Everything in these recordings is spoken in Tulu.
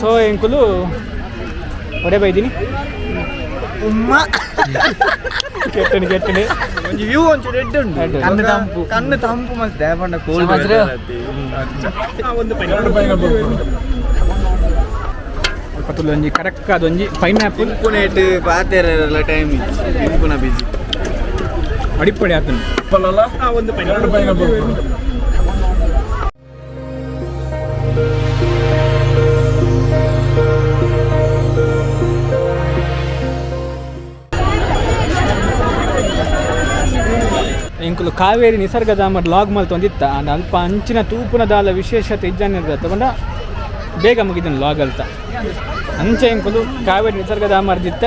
ಸೊ ಎಂಕುಲು ಒಡೆ ಬೈದಿನಿ ಕೆಟ್ಟಣಿ ಕೆಟ್ಟಣಿ ಒಂಜಿ ವ್ಯೂ ಒಂಚೂರು ರೆಡ್ ಉಂಡು. ಎಡ್ಡೆ. ಕಣ್ಣು ತಂಪು, ಕಣ್ಣು ತಂಪು ಮಸ್ತ್ ದೇಪಂಡ ಕೋಲ್ಡ್. ಪತ್ತುಲು ಒಂಜಿ ಕರೆಕ್ಟ್ ಅದೊಂಜಿ ಪೈನಾಪಲ್. ತಿನ್ಪುನೇಟ್ ಪಾತೆರಲ್ಲ ಟೈಮ್, ತಿನ್ಪುನ ಬಿಜಿ. ಅಡಿಪಡಿ ಆತನು. ಎರಡು ಪೈನಾಪಲ್. ಎಂಕುಲು ಕಾವೇರಿ ನಿಸರ್ಗಧಾಮ ಲಾಗ್ ಮಲ್ತೊಂದಿತ್ತ. ಅಂಡ ಅಲ್ಪ ಅಂಚಿನ ತೂಪುನ ದಾಲ ವಿಶೇಷತೆ ಇಜ್ಜಾನಿರ್ದ ಪಂಡ ಬೇಗ ಮುಗಿದನು ಲಾಗ್ ಅಲ್ತ. ಅಂಚೆ ಎಂಕುಲು ಕಾವೇರಿ ನಿಸರ್ಗಧಾಮ ಅರ್ದಿತ್ತ.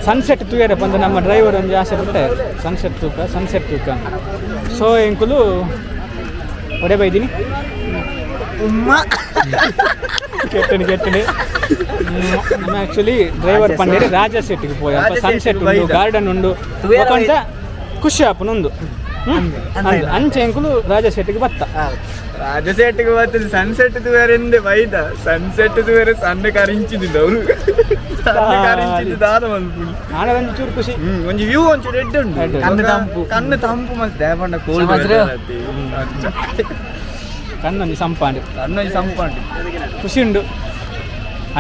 ಸನ್ಸೆಟ್ ತೂಯರೆ ಪಂದ ನಮ್ಮ ಡ್ರೈವರ್ ಒಂಜಿ ಆಸೆ ಪಟ್ಟೆ, ಸನ್ಸೆಟ್ ತೂಕ, ಸನ್ಸೆಟ್ ತೂಕ. ಸೊ ಎಂಕುಲು ಒಡೆ ಬೈದಿನಿ? ಕೆಟ್ಟಣಿ ಕೆಟ್ಟಣಿ. ನಮ್ಮ ಆ್ಯಕ್ಚುಲಿ ಡ್ರೈವರ್ ಪಂಡೇರಿ ರಾಜ ಸೆಟ್ಟಿಗೆ ಪೋಯ ರಾಜ ಸನ್ಸೆಟ್ ಸೆಟ್ಟಿಗೆ ಉಂಡು, ಬೈದ. ಗಾರ್ಡನ್ ಉಂಡು ತೂಯರೆ. ಒಂತ ಖುಷಿ ಆಪುನೊಂದು ಅಂಚೆ ಎಂಕುಲು ರಾಜ ಸೆಟ್ಟಿಗೆ ಬತ್ತ. ರಾಜಸೆಟ್ಗೆ ಬರ್ತದೆ, ಸನ್ಸೆಟ್ ಬೇರೆ ಎಂದೆ ಬೈದ. ಸನ್ಸೆಟ್ ಬೇರೆ ಸಣ್ಣ ಕರಿಂಚಿದ್ದು ಅವರು, ಸಣ್ಣ ಕರಿಂಚಿದ್ದು ದಾದ ಮಲ್ಪುನಿ. ಆನಂದ ಚೂರು ಖುಷಿ. ಒಂಜಿ ವ್ಯೂ ಒಂಚೂರು ರೆಡ್ ಉಂಡು. ಎಡ್ಡೆ. ಕಣ್ಣು ತಂಪು, ಕಣ್ಣು ತಂಪು ಮಸ್ತ್ ದೇಪಂಡ ಕೋಲ್ಡ್. ಕಣ್ಣೊಂಜಿ ಸಂಪಾಂಡು. ಕಣ್ಣೊಂಜಿ ಸಂಪಾಂಡು. ಖುಷಿ ಉಂಡು.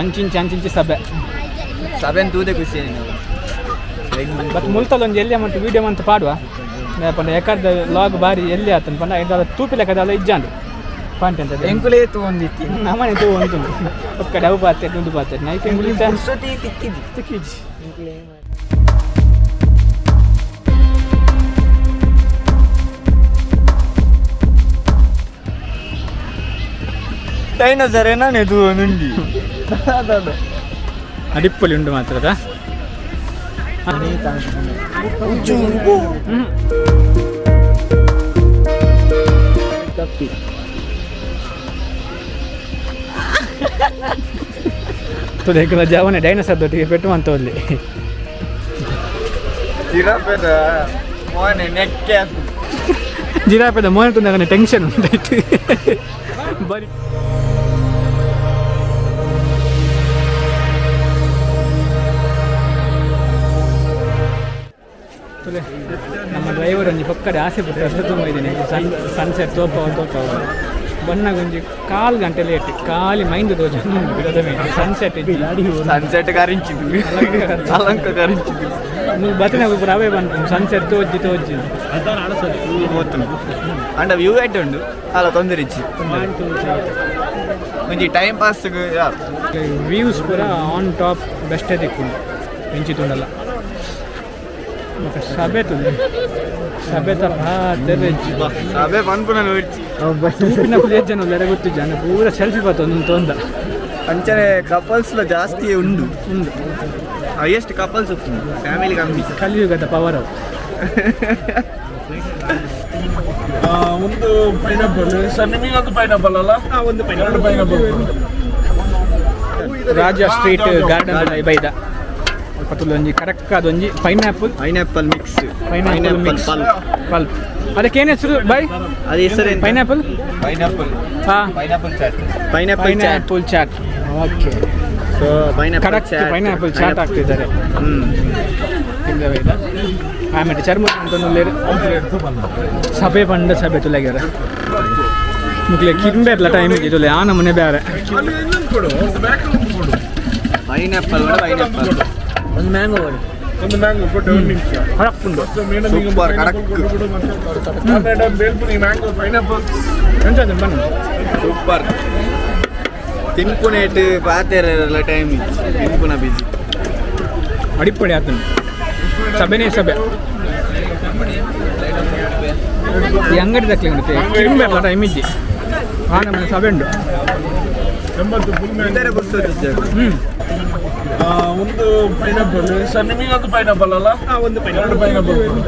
ಅಂಚಿಂಚಿ ಅಂಚಿಂಚಿ ಸಭೆ. ಸಭೆನ್ ತೂದೆ ಖುಷಿ. ಬಟ್ ಮುಲ್ತಲೊಂಜಿ ಎಲ್ಲಿ ಮಂತು ವೀಡಿಯೋ ಮಂತ್ ಪಾಡುವ ಪಂಡ ಎಕರ್ದ ಲಾಗ್ ಬಾರಿ ಎಲ್ಲಿ ಆತನ ಪಂಡ ಐದಾರ ತೂಪಿ ಲೆಕ್ಕದಲ್ಲ ಇಜ್ಜಾಂಡು ಪಾಂಟೆ ಅಂತ. ಎಂಕುಲೇ ತೂಂದಿತ್ತಿ. ನಮ್ಮನೆ ತೂ ಉಂಟು ಒಕ್ಕಡೆ ಅವು ಪಾತೆ ದುಂದು ಪಾತೆ ನೈಟ್ ಎಂಕುಲು ಪುರ್ಸೊತಿ ತಿಕ್ಕಿದಿ. ತಿಕ್ಕಿಜಿ. ಡೈನೋಸರ್ ಏನಾನೆ ತೂವೊಂದುಂಡಿ. ಅಡಿಪ್ಪೊಲಿ ಉಂಡು ಮಾತ್ರದ. ಹ್ಮ್. ತಪ್ಪಿ. ತುದೆಕುಲ ಜವನೆ ಡೈನೋಸರ್ ದೊಟ್ಟಿಗೆ ಪೆಟ್ಟು ಮಂತೊಲ್ಲಿ. ಜಿರಾಫೆದ ಮೋನೆ ನೆಕ್ಕೆ. ಜಿರಾಪೆದ ಮೋನೆ ತುಂದಾಗ ಟೆನ್ಷನ್ ಉಂಟಾಯ್ತು ಬರಿ. ತುಲೆ ನಮ್ಮ ಡ್ರೈವರ್ ಒಂಜಿ ಪಕ್ಕಡೆ ಆಸೆ ಪಟ್ಟು ಅಷ್ಟು ತುಂಬ ಇದ್ದೀನಿ ಸನ್ಸೆಟ್ ತೋಪವ ತೋಪವ ಬಣ್ಣಗೊಂಜಿ ಕಾಲು ಗಂಟೆ ಲೇಟ್ ಖಾಲಿ ಮೈಂಡ್ ತೋಜ ಸನ್ಸೆಟ್. ಸನ್ಸೆಟ್ ಕರಿಂಚಿದ್ದು, ಅಲಂಕ ಕರಿಂಚಿದ್ದು. ಬತ್ತಿನ ಪೂರ ಅವೇ ಬಂತು ಸನ್ಸೆಟ್ ತೋಜಿ ತೋಜಿ. ಪೋತುಂಡು ಅಂಡ ವ್ಯೂ ಎಡ್ಡೆ ಉಂಡು ಅಲ್ಲ, ತೊಂದರೆ ಇಜ್ಜಿ, ಒಂಜಿ ಟೈಮ್ ಪಾಸ್. ವ್ಯೂಸ್ ಪೂರ ಆನ್ ಟಾಪ್ ಬೆಸ್ಟೇ ದಿಕ್ಕುಂಡು ಎಂಚಿ ತುಂಡಲ್ಲ. ಬೊಕ ಸಭೆ ತುಲೆ ಸಭೆತ ಪಾತೆರೆಜ್ಜಿ. ಸಭೆ ಪನ್ಪುನ ನೋಡ್ಚಿ. ತೂಪಿನಕುಲು ಏತ್ ಜನ ಉಲ್ಲೆರ್ ಗೊತ್ತಿಜ್ಜಿ, ಅಂಡ ಪೂರ ಸೆಲ್ಫಿ ಬತ್ತೊಂದು ತೊಂದ. ಅಂಚನೆ ಕಪಲ್ಸ್ ಲ ಜಾಸ್ತಿ ಉಂಡು. ಉಂಡು. ಹೈಯೆಸ್ಟ್ ಕಪಲ್ಸ್ ಉಪ್ಪುಂಡು, ಫ್ಯಾಮಿಲಿ ಕಮ್ಮಿ. ಕಲಿಯುಗದ ಪವರ್ ಅವು. ಒಂದು ಪೈನಾಪಲ್ ಸರ್, ನಿಮಗೊಂದು ಪೈನಾಪಲ್ ಅಲ್ಲ? ಒಂದು ಎರಡು ಪೈನಾಪಲ್. ರಾಜ ಸ್ಟ್ರೀಟ್ ಗಾರ್ಡನ್ ಬೈದ ಪತ್ತುಲು ಒಂಜಿ correct ಅದೊಂಜಿ pineapple. Pineapple mix. Pineapple mix pulp. ಅದಕ್ಕೆ ಏನು ಹೆಸರು ಬೈ? ಅದು ಹೆಸರು? ಪೈನಾಪಲ್. ಪೈನಾಪಲ್. ಹಾಂ. Pineapple chat, pineapple chat. Pineapple chat, okay. So pineapple ಕಡಕ್ pineapple chat ಹಾಕ್ತಿದ್ದಾರೆ. ತಿಂದ ಬೈದ. ಆಮೇಲೆ ಚರ್ಮ ಅಂತಂದು ಸಭೆ ಪಂಡ ಸಭೆ ತುಲೆಗ್ಯಾರ ಮುಕ್ಲೆ ಕಿಂಬೆರ್ಲ ಟೈಮ್ ಇದೆ ಆ ನಮೂನೆ ಬೇರೆ. ಅಲ್ಲಿ ಇನ್ನೊಂದು ಕೊಡು, ಒಂದು ಬ್ಯಾಕ್ ಒಂದು ಕೊಡು. Pineapple, pineapple. ಒಂದು ಮ್ಯಾಂಗೋ ಕೊಟ್ಟು, ಒಂದು ನಿಮಿಷ. ಖಡಕ್ ಉಂಡು. Super, ಕಡಕ್. Bhelpuri mango pineapple. ಎಂತ ಬನ್ನಿ. ಸೂಪರ್. ತಿನ್ಪುನೇಟ್ ಪಾತೆರಲ್ಲ ಟೈಮ್, ತಿನ್ಪುನ ಬಿಜಿ. ಅಡಿಪಡಿ ಆತನು ಸಭೆನೇ ಸಭೆ. ಈ ಅಂಗಡಿ ದಕ್ಲೆ ಉಂಟು ಕಿಂಬೆರ್ಲ ಟೈಮ್ ಇಜ್ಜಿ ಆ ನಮೂನೆ ಸಭೆ ಉಂಡು. 80 ಫುಲ್ ಮ್ಯಾಂಗೋ. ಹ್ಞೂ. ಒಂದು ಪೈನಾಪಲ್ ಸರ್, ನಿಮಗೊಂದು ಪೈನಾಪಲ್ ಅಲ್ಲ? ಒಂದು ಎರಡು ಪೈನಾಪಲ್ ಕೊಡು.